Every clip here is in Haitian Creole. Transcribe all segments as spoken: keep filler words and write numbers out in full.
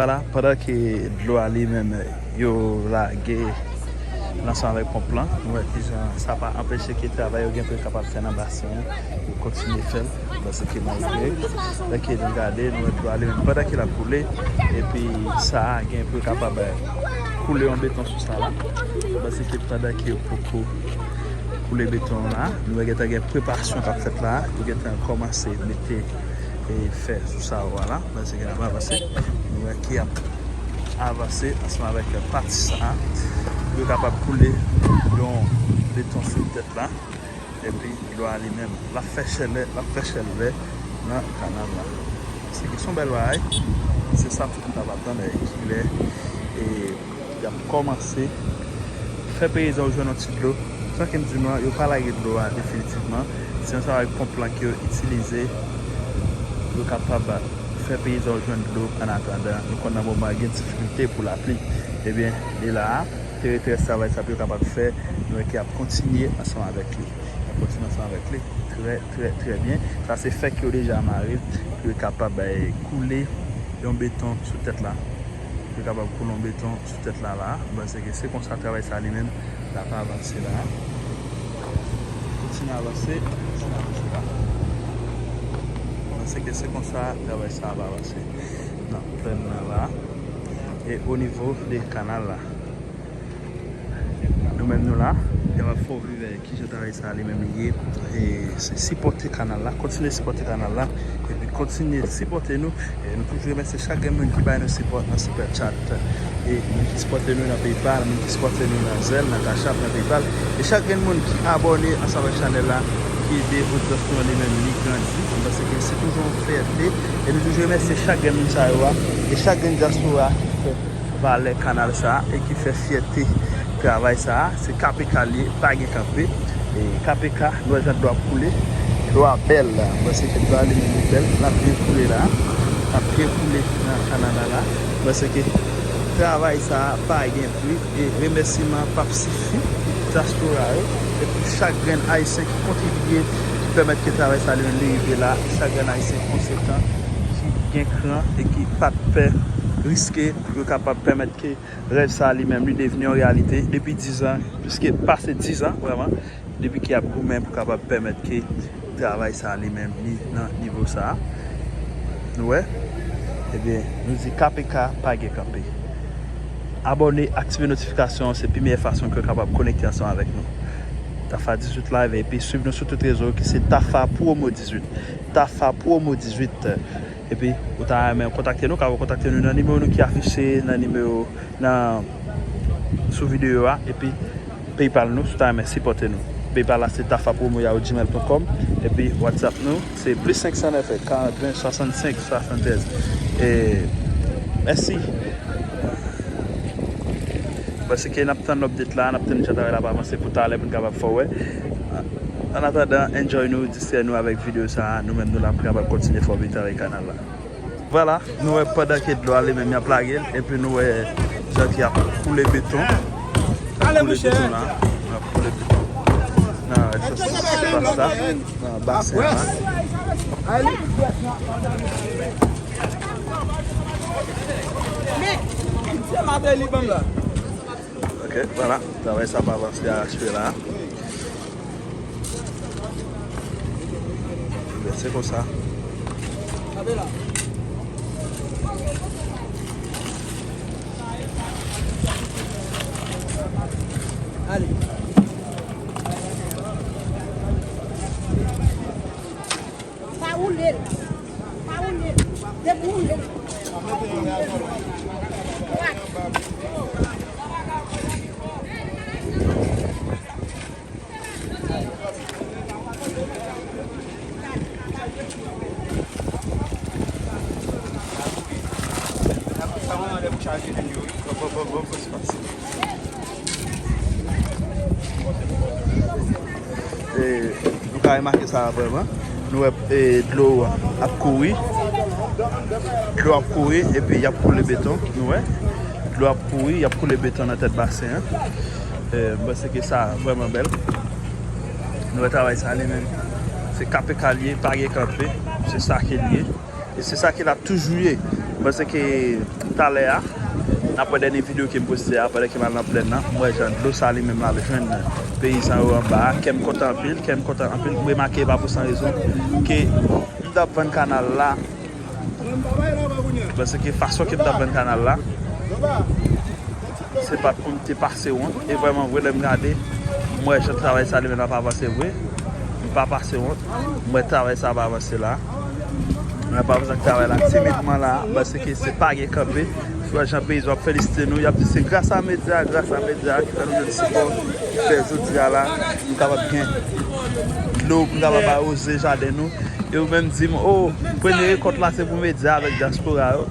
Vwala, pandan ke dlo a li menm yo lage l ansanm avèk ponp lan, nou wè kijan sa pa anpeche ke travay yo gen pou yo kapab fè nan basen an, yo kontinye fè l, paske malgre, lè ke nou gade, nou wè dlo a li menm pandan ke l ap koule, epi sa a gen pou yo kapab koule yon beton sou sa la, paske pandan ke yo poko koule beton la, nou wè gentan gen preparasyon k ap fèt la, yo gentan kòmanse mete e fè sou sa, vwala, paske n ap avanse. Nou wè ki ap avanse ansanm avèk pati sa a pou yo kapab koule yon beton sou tèt la. Epi dlo a li menm, l ap fè chèlè, l ap fè chèlè nan kanal la. Se kesyon bèl bagay, se sa tout moun ap atann, e kilè e y ap kòmanse fè peyizan yo jwenn yon ti dlo. Jan ke m di nou an, yo pa lage dlo a definitivman. Se ansanm avèk ponp lan ke yo itilize pou yo kapab fè peyizan yo jwenn dlo. An atandan, nou konn nan moman gen difikilte pou lapli. Ebyen, li la a, te rete rès travay sa pou yo kapab fè, nou wè ke y ap kontinye ansanm avèk li. Y ap kontinye ansanm avèk li. Trè, trè, trè byen. Sa se fè ke yo deja mare pou yo kapab, eh, koule yon beton sou tèt la. Pou yo kapab koule yon beton sou tèt la, la. M panse ke se konsa travay sa li menm l ap avanse la. Kontinye avanse, kontinye avanse la. M panse ke se konsa travay sa ap avanse nan plèn nan la. E o nivo de kanal la. Nou menm nou la, y ap fè w viv kijan travay sa li menm li ye. E se sipòte kanal la, kontinye sipòte kanal la, epi kontinye sipòte nou. E nou toujou remèsye chak grenn moun ki bay nou sipò nan Super Chat. E moun ki sipòte nou nan PayPal, moun ki sipòte nou nan Zelle, nan Cash App, nan PayPal. E chak grenn moun ki abòne ansanm avèk chanèl la, ki ede odiyans nou an li menm li grandi. M panse ke se toujou yon fyète. E nou toujou remèsye chak grenn moun sa yo a. E chak grenn dyaspora ki fè valè kanal sa a e ki fè fyète travay sa a, se K P K l ye, pa gen kanpe. E K P K, nou wè jan dlo ap koule. Dlo a bèl la. M panse ke dlo a li menm li bèl. L ap byen koule la. L ap byen koule nan kanal la la. M panse ke travay sa a pa gen pri. E remèsiman p ap sifi dyaspora yo. E pou chak grenn Ayisyen ki kontribye, ki pèmèt ke travay sa a li menm li rive la. Chak grenn Ayisyen konsekan, ki gen kran e ki pa t pè riske pou yo kapab pèmèt ke rèv sa a li menm li devni yon reyalite depi diz an, pliske pase diz an vrèman, depi ki ap goumen pou kapab pèmèt ke travay sa a li menm li nan nivo sa a. Nou wè? Ebyen, nou di K P K pa gen kanpe. Abòne, aktive notifikasyon, se pi meyè fason ke w kapab konekte ansanm avèk nou. Tafa dizuit Live, epi swiv nou sou tout rezo ki se Tafa Promo dizuit. Tafa Promo dizuit. Epi, ou ta renmen kontakte nou, ka kontakte nou nan nimewo nou ki afiche nan nimewo, nan, sou videyo a, epi PayPal nou, si w ta renmen sipòte nou. PayPal la se tafa promo yahoo gmail pwen kòm, epi WhatsApp nou, se plis senk san nèf karant ven swasannsenk swasanntrèz. E, mèsi. Paske n ap tann update la, n ap tann jan travay la ap avanse pou talè pou n kapab fè w wè. An atandan, enjoy nou, distrè nou avèk videyo sa a, nou menm nou la pou n kapab kontinye fè w viv travay kanal la. Vwala, nou wè pandan ke dlo a li menm y ap lage l, epi nou wè jan ki ap koule beton. Y ap koule beton la, y ap koule beton. Nan espas la, nan basen la. Ok, vwala, travay sa ap avanse arache la. Ebyen, se konsa. Ale. Pa woule l. Pa woule l. Depi woule l. E, nou ka remake sa vrèman. Nou wè, e, dlo ap kouri. Dlo ap kouri epi y ap koule beton. Nou wè. Dlo ap kouri, y ap koule beton nan tèt basen an. E, m panse ke sa vrèman bèl. Nou wè travay sa li menm. Se K P K l ye, pa gen kanpe. Se sa ke l ye. E se sa ke l ap toujou ye. Paske talè a, n ap wè dènye videyo ke m poste a, pandan ke m al nan plèn nan, m wè jan dlo sa li menm l ap jwenn peyizan yo anba a. Kè m kontan anpil, kè m kontan anpil. M remake e pa pou san rezon ke m t ap vann kanal la. Paske fason ke m t ap vann kanal la, se pa t pou m te pase wont. E vrèman vre, lè m gade, m wè jan travay sa li menm l ap avanse vre. M pa pase wont. M wè travay sa ap avanse la. M ap avanse ak travay la timidman la, paske se pa gen kanpe. Sou jan peyizan ap felisite nou, y ap di se gras a medya, gras a medya ki fè nou jwenn sipò, ki fè jodi a la, nou kapab gen dlo, nou kapab awoze jaden nou. E yo menm di m, o, premye rekòt la se pou medya avèk dyaspora yo.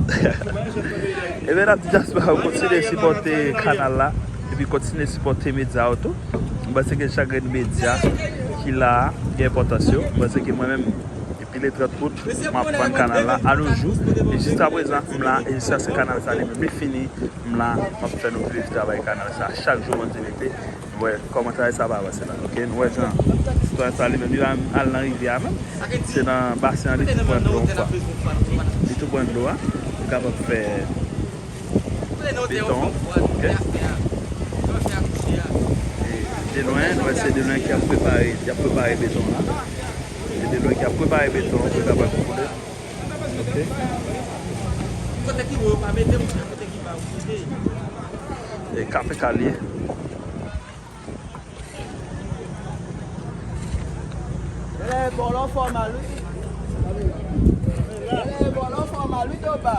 Ebyen, n ap di dyaspora yo kontinye sipòte kanal la, epi kontinye sipòte medya yo tou. M panse ke chak grenn medya ki la a gen enpòtans yo. M panse ke mwen menm, depi le trant out, m ap vann kanal la anojou. E jiskaprezan, m la, e jiskaske kanal sa li menm li fini, m la, m ap fè nou viv travay kanal sa chak jou, kontinite. Nou wè kòman travay sa ap avanse la, oke? Nou wè jan sitwayen sa li menm, li pa al nan rivyè a menm. Se nan basen an, li tou pran dlo yon fwa. Li tou pran dlo a. Li kapab fè beton, oke? E de lwen, nou wè se de lwen ki ap prepare, y ap prepare beton la. Se de lwen ki ap prepare beton pou l kapab koule. Oke? E K P K li ye. Ele bolo fòmal wi. Ele bolo fòmal wi, Doba.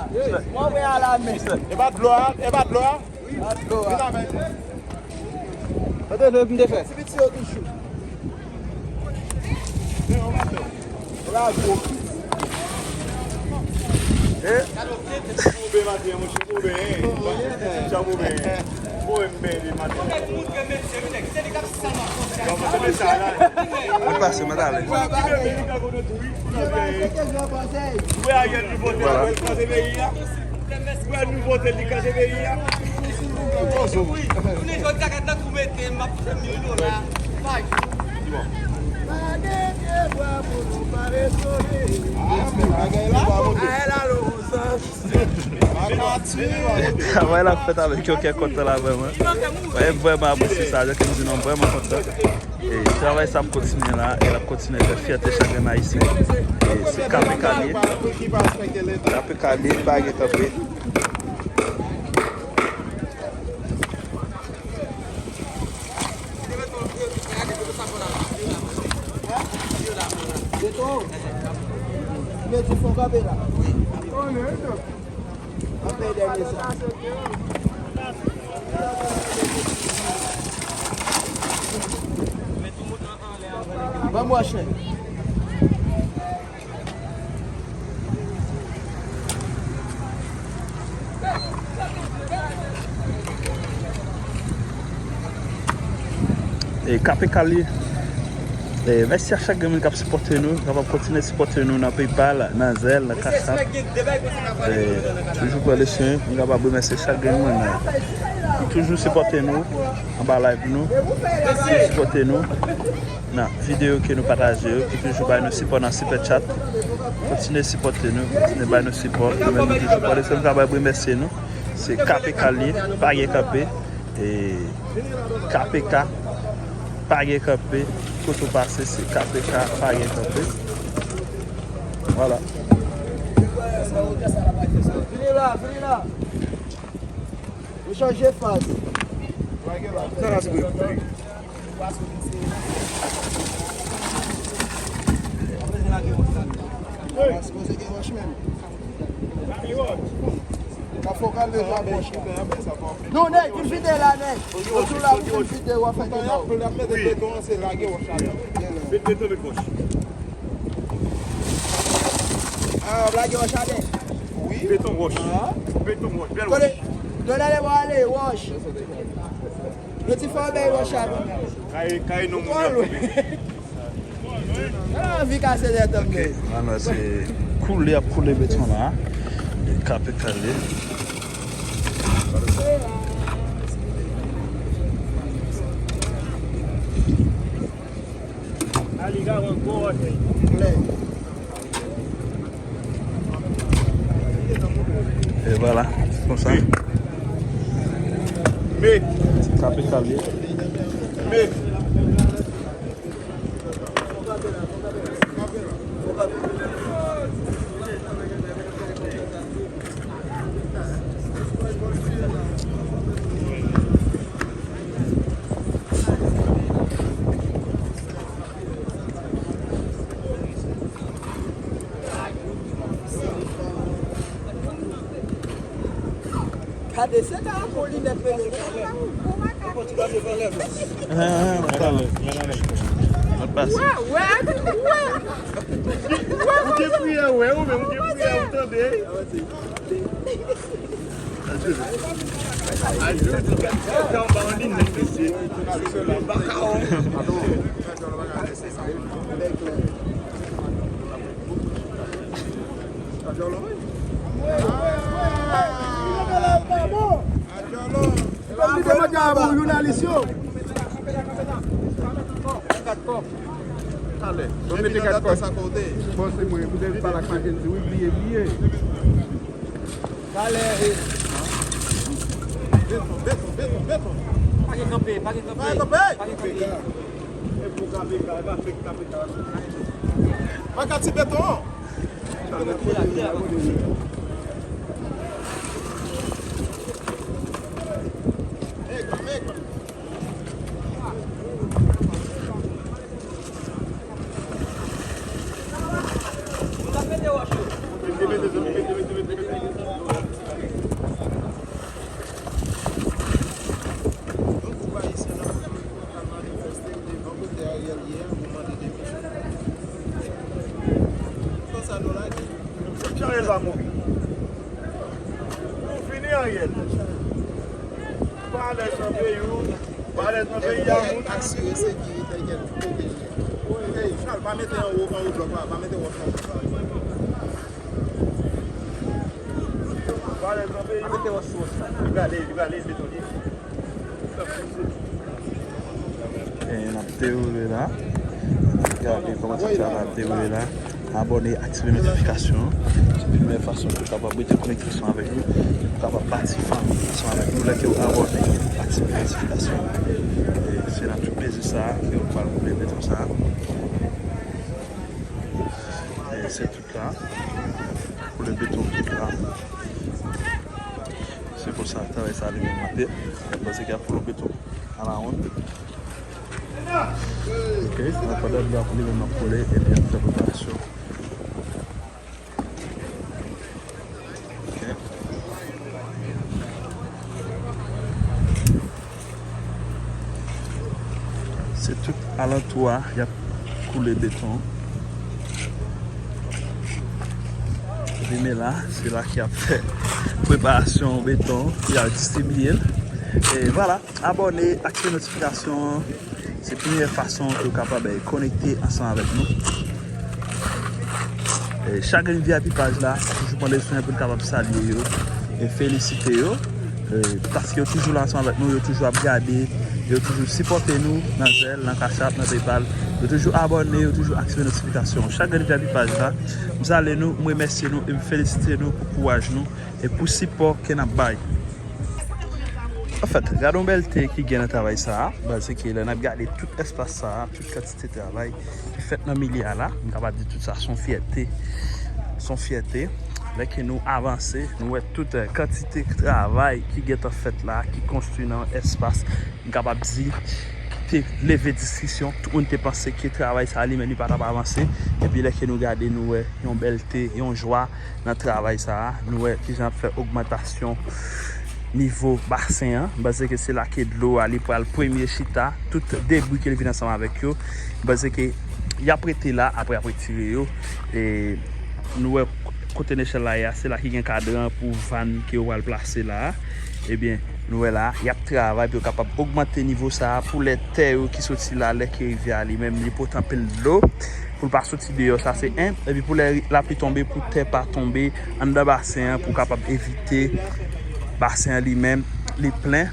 Mwen wè a la men. E pa dlo a, e pa dlo a. Pa dlo a. Sa te vle pou m te fè. Ti piti yo toujou. La gwo. Eh? Ou ben maten, monchè, ou ben, hein? Ou ben, hein? Ou ben, hein? Ou ben, maten. Ou ben, sa la. Ou pase, madame. Ou ben, Ariel, li vote, li kraze peyi a. Ou ben, nou vote, li kraze peyi a. Silvouplè, poze w. Jounen jodi a, gad nan kou mete, m ap fè mil dola pa jou. Di bon. Pa gen pye bwa pou nou pa retone. Ah, men bagay la. Bagay la, lo, sa. Travay la fèt avèk yon kè kontan la, vrèman. Mwen vrèman apresye sa, jan ke m di nou, m vrèman kontan. E travay sa ap kontinye la, e l ap kontinye fè fyète chak grenn Ayisyen. E se K P K li ye. K P K li ye, pa gen kanpe. Beton. Mwen di fò kanpe la. Anpè dènye sa. Ban m wòch mwen. E K P K li. E, mèsi a chak grenn moun k ap sipòte nou, k ap kontinye sipòte nou nan PayPal, nan Zelle, nan Cash App. E, toujou pran le soin, m kapab remèsye chak grenn moun ki toujou sipòte nou anba live nou, ki toujou sipòte nou nan videyo ke nou pataje yo, ki toujou bay nou sipò nan Super Chat. Kontinye sipòte nou, kontinye bay nou sipò. Nou menm nou toujou pran le soin, m kapab remèsye nou. Se K P K li ye, pa gen kanpe. E K P K, pa gen kanpe. Kote w pase, se K P K, pa gen kanpe. Vwala. Vini la, vini la. Nou chanje faz. Sa la, se vre. Sipoze gen wòch menm. Ka fokal deja bòch. Non, nèg, vin vide la, nèg. Yo di w la pou vin vide, w ap fè deja. L ap mete beton an, se lage wòch la. Met beton, met wòch. Ah, w ap lage wòch atè. Wi. Beton wòch. Beton wòch, bèl wòch. Kote? Donale, w ale, wòch. Yo ti fè yon bèl wòch atè. Kay, kay non moun. Anvi kase tèt an. Ok, mwen se koule, ap koule beton la. Li kape kale. Aliga wan gwo wòch. Klè. E vwala, se konsa. Me. Kape kalye. Me. Gade, se ta pou linèt mele. Mwen pase. Wè, wè, wè. Ou gen priyè, wè, ou menm, ou gen priyè, ou tande. Adye, gade, gade, gade, anba yon linèt, mesye. Baka, o. Talè, bon, mete kat kò. Bon, se mwen, pou te pale ak Mackendy, wi, bliye, bliye. Talè, e. Beton, beton, beton, beton. Pa gen kanpe, pa gen kanpe. Pa gen kanpe. Pa gen kanpe. E pou kanpe, kanpe, pa fèk kanpe, kanpe. Pa ka ti beton. Yon gwoup ayisyen nan Pòtoprens pral manifeste devan kote Ariel ye a pou mande demisyon. Konsa nou lage. Jan Ariel va mouri. Nou fini, Ariel. Pa alèz nan peyi w, pa alèz nan peyi a moun. Asire sekirite Ariel kote l ye. Ey, Charles, pa mete anwo, anwo blòk la, pa mete wòch anwo blòk la. Pa alèz nan peyi w. Pa mete wòch sou wòch la. Li prale, li prale, li betone. E n ap dewoule la. N ap gade kòman ti travay ap dewoule la. Abòne, aktive notifikasyon. Se pi meyè fason pou w kapab rete konekte ansanm avèk nou, pou w kapab bati fanmi ansanm avèk nou. Lè ke w abòne, aktive notifikasyon. E se nan tout plezi sa ke w pral koule beton sa. E se tout la. Koule beton tout la. Se konsa travay sa li menm ap ye. Panse ke y ap koule beton a la wonn. Ok, pandan dlo a li menm ap koule, epi y ap fè preparasyon. Ok. Se tout alantou a, y ap koule beton. Epi men la, se la ki ap fè preparasyon beton, ki ap distribiye l. E vwala, abòne, aktive notifikasyon an. Se premye fason ke w kapab, eh, konekte ansanm avèk nou. Eh, chak grenn V I P paj la, nou toujou pran le swen pou n kapab salye yo e felisite yo, eh, paske yo toujou la ansanm avèk nou, yo toujou ap gade, yo toujou sipòte nou nan Zelle, nan Cash App, nan PayPal. Yo toujou abòne, yo toujou aktive notifikasyon. Chak grenn V I P paj la, m salye nou, m remèsye nou e m felisite nou pou kouraj nou e pou sipò ke n ap bay. Anfèt, gade yon bèlte ki gen nan travay sa a, paske lè n ap gade tout espas sa a, tout kantite travay ki fèt nan milye a la, m kapab di tout sa se yon fyète. Se yon fyète. Lè ke nou avanse, nou wè tout, eh, kantite travay ki gentan fèt la, ki konstwi nan yon espas, m kapab di, ki te leve diskisyon. Tout moun te panse ke travay sa a li menm li pa t ap avanse. Epi lè ke nou gade, nou wè yon bèlte, yon jwa nan travay sa a. Nou wè kijan ap fè ogmantasyon nivo basen an. M panse ke se la ke dlo a li pral premye chita. Tout debri ke l vin ansanm avèk yo, m panse ke y ap rete la, apre y ap retire yo. E nou wè kote nechèl la ye a, se la ki gen kadran pou vàn ke yo pral plase la a. Ebyen, nou wè la, y ap travay pou yo kapab ogmante nivo sa a pou lè tè yo ki soti la, lè ke rivyè a li menm, li pote anpil dlo, pou l pa soti deyò, sa se en. Epi pou lè lapli tonbe, pou tè pa tonbe anndan basen an, pou kapab evite basen an li menm, li plen.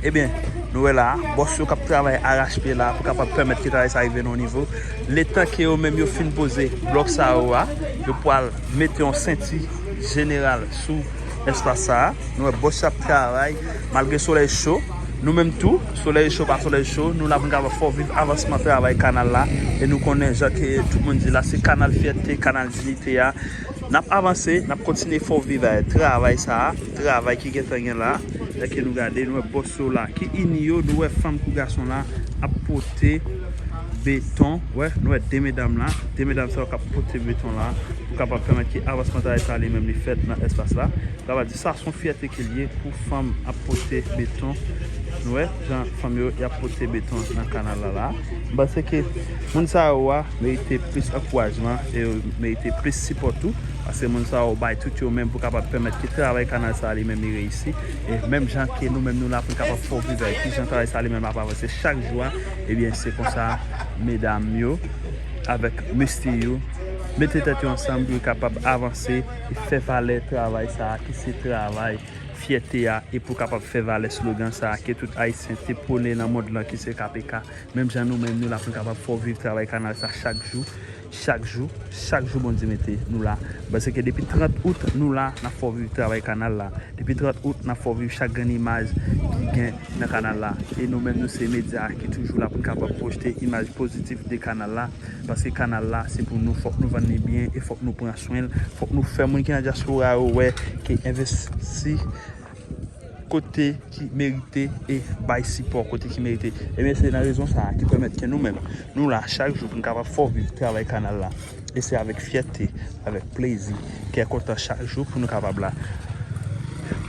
Ebyen, nou wè la, bòs yo k ap travay arache pye la pou kapab pèmèt ke travay sa rive nan yon nivo. Letan ke yo menm yo fin poze blòk sa yo a, yo pral mete yon senti jeneral sou Espas sa a, nou wè bòs yo ap travay malgre solèy cho. Nou menm tou, solèy cho pa solèy cho, nou la pou n kapab fè w viv avansman travay kanal la. E nou konnen jan ke tout moun di la, se kanal fyète, kanal dinite a. N ap avanse, n ap kontinye fè w viv, eh, travay sa a, travay ki gentan gen la. Lè ke nou gade, nou wè bòs yo la ki ini yo, nou wè fanm kou gason la ap pote beton. Wè, nou wè de medam la, de medam sa yo k ap pote beton la pou kapab pèmèt ke avansman travay sa li menm li fèt nan espas la. Sa vle di sa se yon fyète ke l ye pou fanm ap pote beton. Nou wè jan fanm yo y ap pote beton nan kanal la la. M panse ke moun sa yo a merite plis ankourajman e yo merite plis sipò tou. Paske moun sa yo bay tout yo menm pou kapab pèmèt ke travay kanal sa li menm li reyisi. E menm jan ke nou menm nou la pou n kapab fè w viv ki jan travay sa li menm ap avanse chak jou a, ebyen se konsa medam yo avèk mesye yo mete tèt yo ansanm pou yo kapab avanse e fè valè travay sa a ki se travay fyète a e pou kapab fè valè slogan sa a ke tout Ayisyen te pwone nan mond lan ki se K P K. Menm jan nou menm nou la pou n kapab fè w viv travay kanal sa chak jou, chak jou, chak jou Bondye mete nou la. Paske depi trant out nou la, n ap fè w viv travay kanal la. Depi trant out, n ap fè w viv chak grenn imaj ki gen nan kanal la. E nou menm, nou se medya ki toujou la pou n kapab pwojte imaj pozitif de kanal la. Paske kanal la, se pou nou, fòk nou vann li byen e fòk nou pran swen l. Fòk nou fè moun ki nan dyaspora yo wè ke envesti kote ki merite e bay sipò kote ki merite. Ebyen, se nan rezon sa a ki pèmèt ke nou menm, nou la chak jou pou n kapab fè w viv travay kanal la. E se avèk fyète, avèk plezi, kè kontan chak jou pou nou kapab la.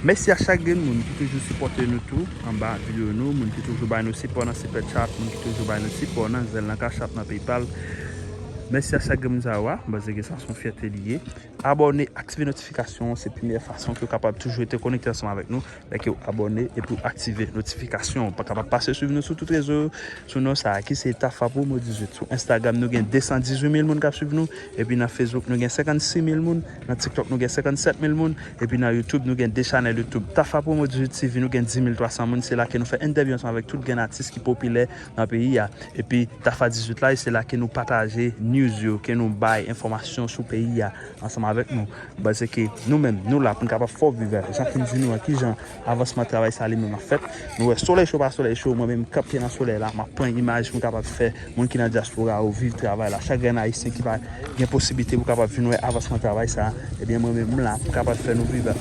Mèsi a chak grenn moun ki toujou sipòte nou tou anba videyo nou, moun ki toujou bay nou sipò nan Super Chat, moun ki toujou bay nou sipò nan Zelle, nan Cash App, nan PayPal. Mèsi a chak grenn moun sa yo a, m panse ke sa se yon fyète li ye. Abòne, aktive notifikasyon, se premyè fason ke w kapab toujou rete konekte ansanm avèk nou. Lè ke w abòne epi w aktive notifikasyon, w pa kapab pase swiv nou sou tout rezo, sou non sa a ki se Tafa Promo dizuit. Sou Instagram, nou gen de san dizuit mil moun k ap swiv nou. Epi nan Facebook, nou gen senkannsis mil moun. Nan TikTok, nou gen senkannsèt mil moun. Epi nan YouTube, nou gen de chanèl YouTube. Tafa Promo dizuit T V, nou gen dis mil twa san moun. Se la ke nou fè entèvyou ansanm avèk tout grenn atis ki popilè nan peyi a. Epi Tafa dizuit la, e se la ke nou pataje news yo, ke nou bay enfòmasyon sou peyi a ansanm avèk nou. Paske nou menm, nou la pou n kapab fè w viv. Jan Kim di nou an, kijan avansman travay sa li menm ap fèt. Nou wè solèy cho pa solèy cho, mwen menm m kanpe nan solèy la, m ap pran imaj pou m kapab fè moun ki nan dyaspora yo viv travay la. Chak grenn ayisyen ki pa gen posiblite pou kapab vin wè avansman travay sa, ebyen mwen menm m la pou kapab fè nou viv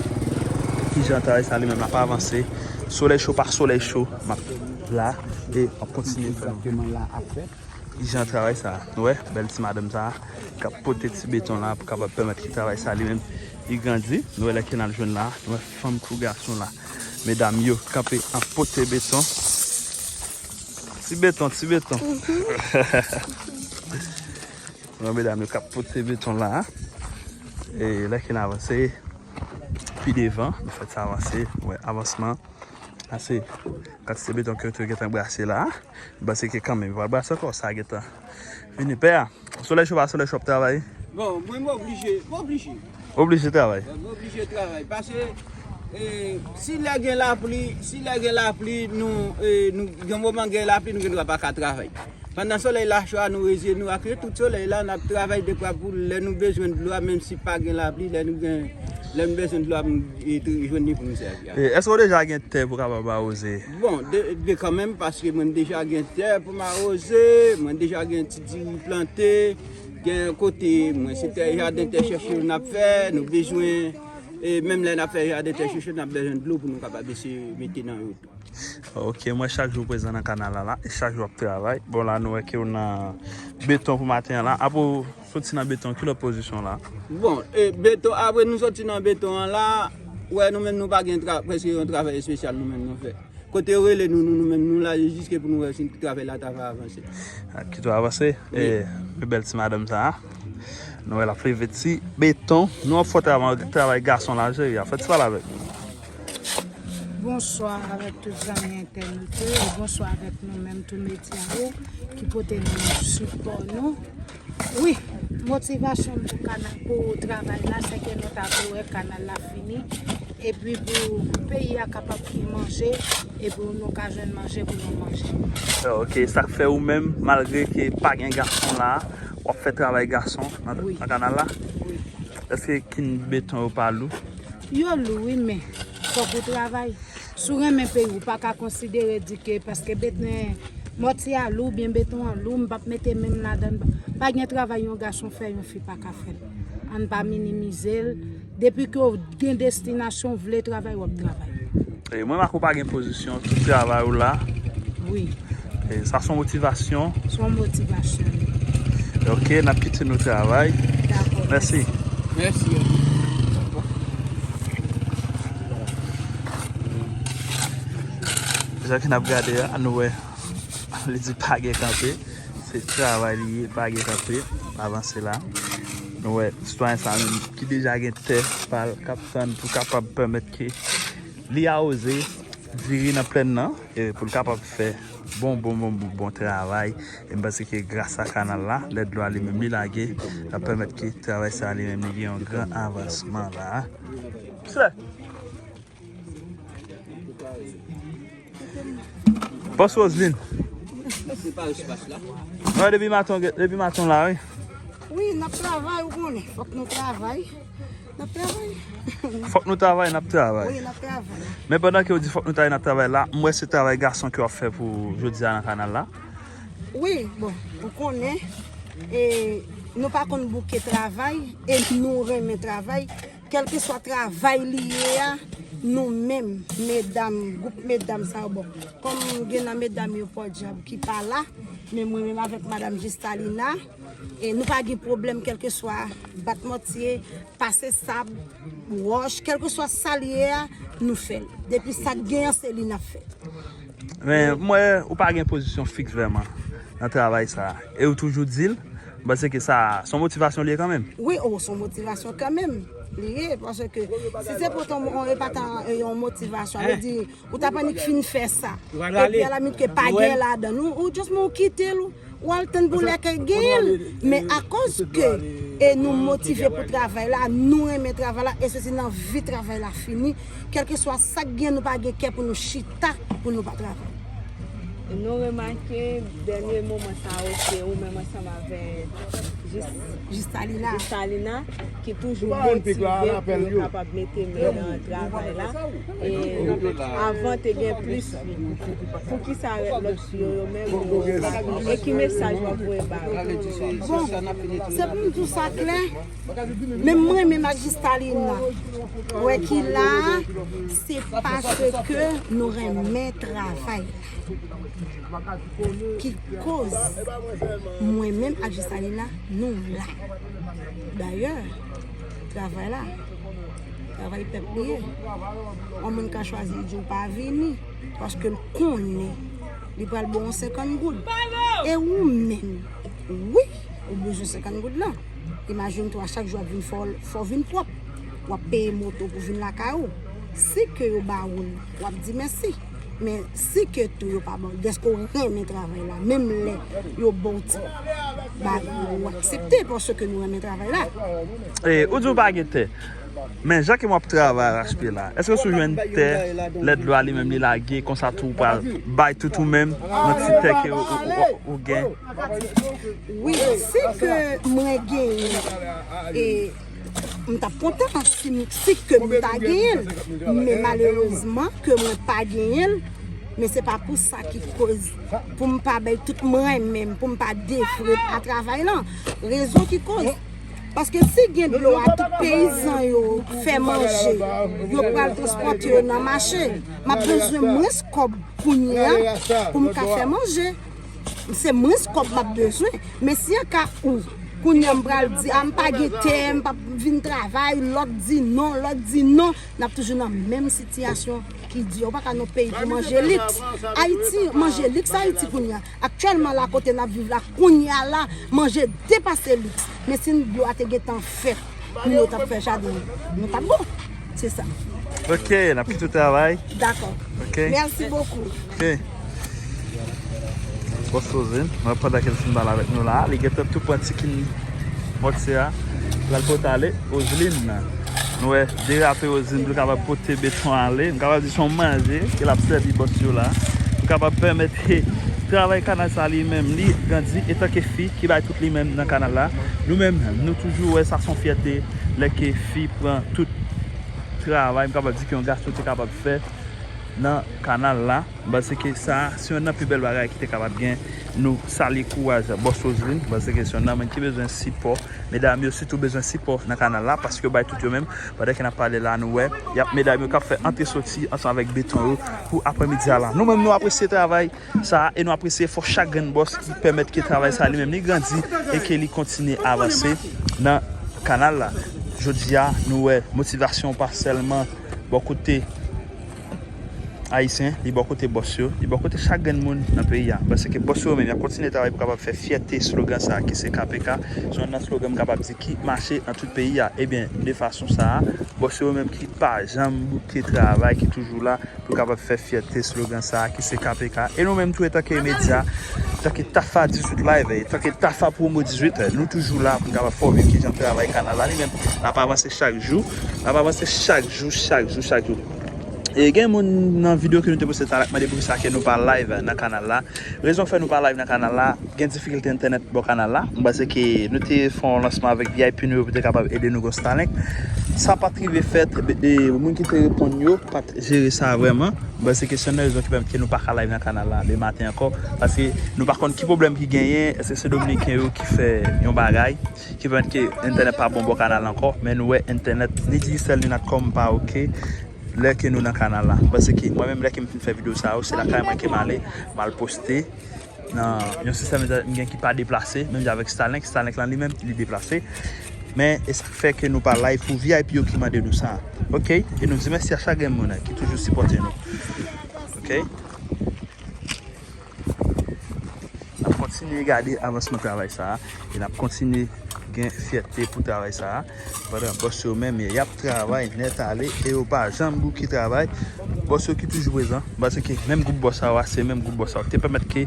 kijan travay sa li menm ap avanse. Solèy cho pa solèy cho, m ap la e m ap kontinye fè nou viv. Kijan travay sa, nou wè bèl ti madanm sa k ap pote ti beton la pou kapab pèmèt ke travay sa li menm li grandi. Nou wè lè ke n al jwenn la, nou wè fanm kou gason la. Medam yo kanpe ap pote beton. Ti beton, ti beton. Nou wè medam yo k ap pote beton la. E lè ke n avanse pi devan, nou fè ti avanse, nou wè avansman. Ase kantite beton ke yo te gentan brase la. M panse ke kanmenm, yo pral brase ankò, sa gentan vini. Pè a, solèy cho pa solèy cho w ap travay? Bon, mwen, mwen oblije, mwen oblije. Oblije travay? Mwen oblije travay. Paske, e, si lè gen lapli, si lè gen lapli, nou, e, nou, gen moman gen lapli, nou gen dwa pa ka travay. Pandan solèy la cho a, nou reziye nou ak tout solèy la, n ap travay dekwa pou lè nou bezwen dlo a, menm si pa gen lapli, lè nou gen, lè nou bezwen dlo a, pou nou, e, tou jwenn li pou nou sèvi a. E, èske w deja gen tè pou kapab awoze? Bon, de, de kanmenm, paske mwen deja gen tè pou m awoze, mwen deja gen ti diri plante, gen kote mwen se tè jaden, tè chèche n ap fè, nou bezwen, e, menm lè n ap fè jaden, tè chèche, n ap bezwen dlo pou nou kapab eseye mete nan yo tou. Ok, mwen chak jou prezan nan kanal la, la, e chak jou ap travay. Bon, la, nou wè ke w nan beton pou maten an la. Apre w soti nan beton, ki lòt pozisyon la? Bon, e beton, apre nou soti nan beton an la, wè, nou menm nou pa gen tra-, prèske yon travay espesyal nou menm nou fè. Kote yo rele nou, nou, nou menm nou la, se jiske pou nou wè si travay la ta va avanse. A, ki tou avanse? Wi. E, e bèl ti madanm sa a. Nou wè l ap leve ti beton. Nou ap fè travay, travay gason la, cheri a. Fè ti pale avèk nou. Bonswa avèk tout zanmi entènot yo e bonswa avèk nou menm tou medya yo ki pote nou sipò nou. Wi, motivasyon m pou kanal, pou travay la, se ke nou ta vle wè kanal la fini, epi pou peyi a kapab gen manje, epi nou ka jwenn manje pou nou manje. Ok, sa k fè ou menm, malgre ke pa gen gason la, w ap fè travay gason nan, wi, nan kanal la? Wi. Èske kin beton yo pa lou? Yo lou, wi, men fòk ou travay. Si w renmen peyi w, ou pa ka konsidere di ke paske beten mòtye a lou oubyen beton an lou, m p ap mete men m ladan l. Pa gen travay yon gason fè, yon fi pa ka fè l. Ann pa minimize l. Depi ke w gen destinasyon, w vle travay, w ap travay. E mwen, Marco, pa gen pozisyon, tout travay ou la. Wi. E sa se yon motivasyon. Se yon motivasyon. Ok, n ap kite nou travay. Dakò. Mèsi. Mèsi. Jan ke n ap gade a, nou wè, li di pa gen kanpe. Se travay li ye, pa gen kanpe. Avanse la. Nou wè, sitwayen sa menm ki deja gen tè pa l k ap tann pou kapab pèmèt ke li awoze diri nan plèn nan, e pou l kapab fè bon, bon, bon, bon, bon travay. E m panse ke gras a kanal la, lè dlo a li menm li lage, l ap pèmèt ke travay sa li menm li gen yon gran avansman la. Sè! Bòs Roseline. Mwen depi maten, depi maten la, wi. Wi, n ap travay, ou konnen. Fòk nou travay. N ap travay. Fòk nou travay, n ap travay. Wi, n ap travay. Men pandan ke w di fòk nou travay, n ap travay la, m wè se travay gason ke w ap fè pou jodi a nan kanal la. Wi, bon, ou konnen, e, nou pa konn bouke travay, e nou renmen travay. Kèlkeswa travay li ye a, nou menm, medam, gwoup medam sa yo, bon, kòm gen nan medam yo Pòdjab ki pa la, men mwen menm avèk madanm Jistalina, e nou pa gen pwoblèm, kèlkeswa bat mòtye, pase sab, wòch, kèlkeswa sa l ye a, nou fè l. Depi sa k gen an, se li n ap fè. Men, m wè ou pa gen pozisyon fiks vrèman nan travay sa a. E ou toujou di l, m panse ke sa, se yon motivasyon li ye kanmenm. Wi, o, se yon motivasyon kanmenm. Li ye, paske si se pou t yon, e pa t yon, yon motivasyon, sa vle di, ou t ap annik fin fè sa. Epi, alamit ke pa gen ladan l, ou, ou just, ou kite l, ou al tann pou lè ke genyen l. Men akoz ke, e nou motive pou travay la, nou renmen travay la, e se si n anvi travay la fini, kèlkeswa sa k gen, nou pa gen kè pou nou chita, pou nou pa travay. Nou remake dènye moman sa yo, se ou menm ansanm avèk Jis-, Jistalina. Jistalina, ki toujou motive pou yo kapab mete men nan travay la. E avan te gen plis fi. Poukisa lòt fi yo, yo menm, yo pa vini? E ki mesaj w ap voye ba yo? Bon, se pou m di w sa klè, menm mwen, menm ak Jistalina, wè ki la, se paske nou renmen travay la. Ki koz mwen menm ak Jistalina, nou la. Dayè, travay la, travay pèp li ye. Yon moun ka chwazi di w pa vini, paske l konnen li pral ba w yon senkant goud. E ou menm, wi, ou bezwen senkant goud lan. Imajine twa, chak jou w ap vin fè w, fè w vin pwòp. W ap peye moto pou vin lakay ou. Si ke yo ba ou l, w ap di mèsi. Men si ke tou yo pa ba w, dèske w renmen travay la, menm lè yo ba w ti bagay, ou aksepte paske nou renmen travay la. E, ou di w pa gen tè. Men jan ke m ap travay arache pye la, èske si w jwenn tè, lè dlo a li menm li lage, konsa tou w pral bay tout ou menm nan ti tè ke ou, ou, ou, ou gen? Wi, si ke mwen genyen, e, m t ap kontan si, si ke m ta genyen l. Men malerezman, ke mwen pa genyen l, men se pa pou sa ki koz pou m pa bay tout mwen menm, pou m pa defre a travay lan. Rezon ki koz, paske si gen dlo a, tout peyizan yo fè manje, yo pral transpòte yo nan mache. M ap bezwen mwens kòb kounye a pou m ka fè manje. Se mwens kòb m ap bezwen. Men si an ka ou, kounye a m pral di, a, m pa gen tè, m p ap vin travay, lòt di non, lòt di non, n ap toujou nan menm sitiyasyon ki di, ou pa ka nan peyi pou manje liks. Ayiti, manje liks Ayiti kounye a. Aktyèlman la, kote n ap viv la, kounye a la, manje depase liks. Men si dlo a te gentan fèt, nou yo t ap fè jaden, nou t ap bon. Se sa. Ok, n ap kite w travay. Dakò. Ok. Merci beaucoup. Ok. Bòs Roseline, mwen pandan ke l fin pale avèk nou la, li gentan tou pran ti kin mòtye a, pral pote ale. Roseline, nou wè, derape Roseline pou l kapab pote beton ale. M kapab di se yon manje ke l ap sèvi bòs yo la. Pou kapab pèmèt ke travay kanal sa li menm, li grandi etanke fi ki bay tout li menm nan kanal la. Nou menm, nou toujou wè sa se yon fyète lè ke fi pran tout travay, m kapab di ke yon gason te kapab fè nan kanal la. M panse ke sa, se youn nan pi bèl bagay ki te kapab gen. Nou salye kouraj bòs Roseline. M panse ke se youn nan moun ki bezwen sipò. Medam yo sitou bezwen sipò nan kanal la, paske yo bay tout yo menm. Pandan ke n ap pale la, nou wè, y ap medam yo k ap fè antre soti ansanm avèk beton yo pou aprèmidi a la. Nou menm, nou apresye travay sa a e nou apresye efò chak grenn bòs ki pèmèt ke travay sa a li menm li grandi e ke li kontinye avanse nan kanal la. Jodi a, nou wè motivasyon pa sèlman bò kote Ayisyen, li bò kote bòs yo, li bò kote chak grenn moun nan peyi a. Paske bòs yo menm, y ap kontinye travay pou kapab fè fyète slogan sa a ki se K P K. Se youn nan slogan m kapab di ki mache nan tout peyi a. Ebyen, de fason sa a, bòs yo menm ki pa janm bouke travay, ki toujou la pou kapab fè fyète slogan sa a ki se K P K. E nou menm tou, etanke medya, etanke Tafa dizuit Live, etanke Tafa Promo dizuit, nou toujou la pou n kapab fè w viv kijan travay kanal la li menm l ap avanse chak jou, l ap avanse chak jou, chak jou, chak jou. E gen moun nan videyo ke nou te poste talè k mande poukisa ke nou pa live nan kanal la. Rezon k fè nou pa live nan kanal la, gen difikilte entènèt bò kanal la. M panse ke nou te fè yon lansman avèk V I P nou yo pou te kapab ede nou gon Starlink. Sa pa t rive fèt, e, e, moun ki te reponn yo pa t jere sa vrèman. M panse ke se youn nan rezon ki pèmèt ke nou pa ka live nan kanal la le maten ankò. Paske nou pa konn ki pwoblèm ki genyen, èske se dominiken yo ki fè yon bagay ki pèmèt ke entènèt pa bon bò kanal la ankò, men nou wè entènèt ni Digicel ni Natcom pa oke lè ke nou nan kanal la. M panse ke mwen menm, lè ke m fin fè videyo sa yo, se lakay mwen ke m ale, m al poste nan yon sistèm entènèt m gen ki pa deplase, menm jan avèk Starlink. Starlink lan li menm, li deplase. Men, e sa k fè ke nou pa live pou V I P yo ki mande nou sa. Oke? E nou di mèsi a chak grenn moun ki toujou sipòte nou. Oke? N ap kontinye gade avansman travay sa a. E n ap kontinye gen fyète pou travay sa a. Pandan bòs yo menm, y ap travay nèt ale e yo pa janm bouke travay. Bòs yo ki toujou prezan. M panse ke menm gwoup bòs sa yo a, se menm gwoup bòs sa yo ki te pèmèt ke,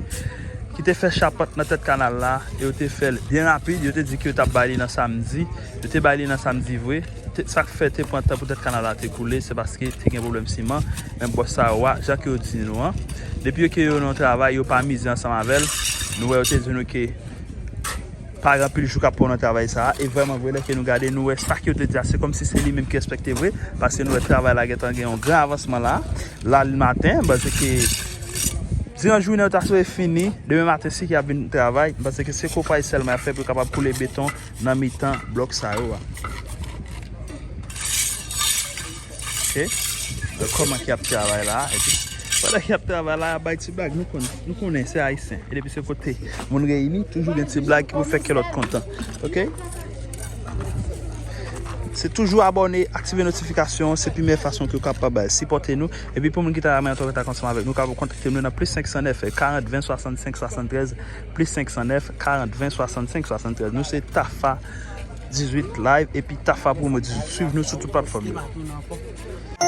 ki te fè chapant nan tèt kanal la, e yo te fè l byen rapid. Yo te di ke yo t ap bay li nan samdi. Yo te bay li nan samdi vre. Te, sa k fè te pran tan pou tèt kanal la te koule, se paske te gen pwoblèm siman. Men bòs sa yo a, jan ke yo di nou an, depi yo ke yo nan yon travay, yo pa mize ansanm avè l. Nou wè yo te di nou ke pa gen anpil jou k ap pran nan travay sa a. E vrèman vre, lè ke nou gade, nou wè sa ke yo te di a, se kòmsi se li menm ki respekte vre, paske nou wè travay la gentan gen yon gran avansman la. La, li maten, m panse ke diran jounen yo ta sove fini, demen maten si ki ap vin travay, m panse ke se kopay sèlman y ap fè pou yo kapab koule beton nan mitan blòk sa yo a. Oke? Donk, kòman ki ap travay la, epi pandan ki ap travay la, y ap bay ti blag, nou konnen, nou konnen se Ayisyen. E depi se kote moun reyini, toujou gen ti blag ki pou fè kè lòt kontan. Oke? Se toujou abòne, aktive notifikasyon, se pi meyè fason ke w kapab sipòte nou. Epi pou moun ki ta renmen antre an kontak ansanm avèk nou, w kapab kontakte nou nan plis senk san nèf, karant, ven, swasannsenk, swasanntrèz, plis senk san nèf, karant, ven, swasannsenk, swasanntrèz. Nou se Tafa dizuit Live epi Tafa Promo dizuit. Swiv nou sou tout platfòm yo.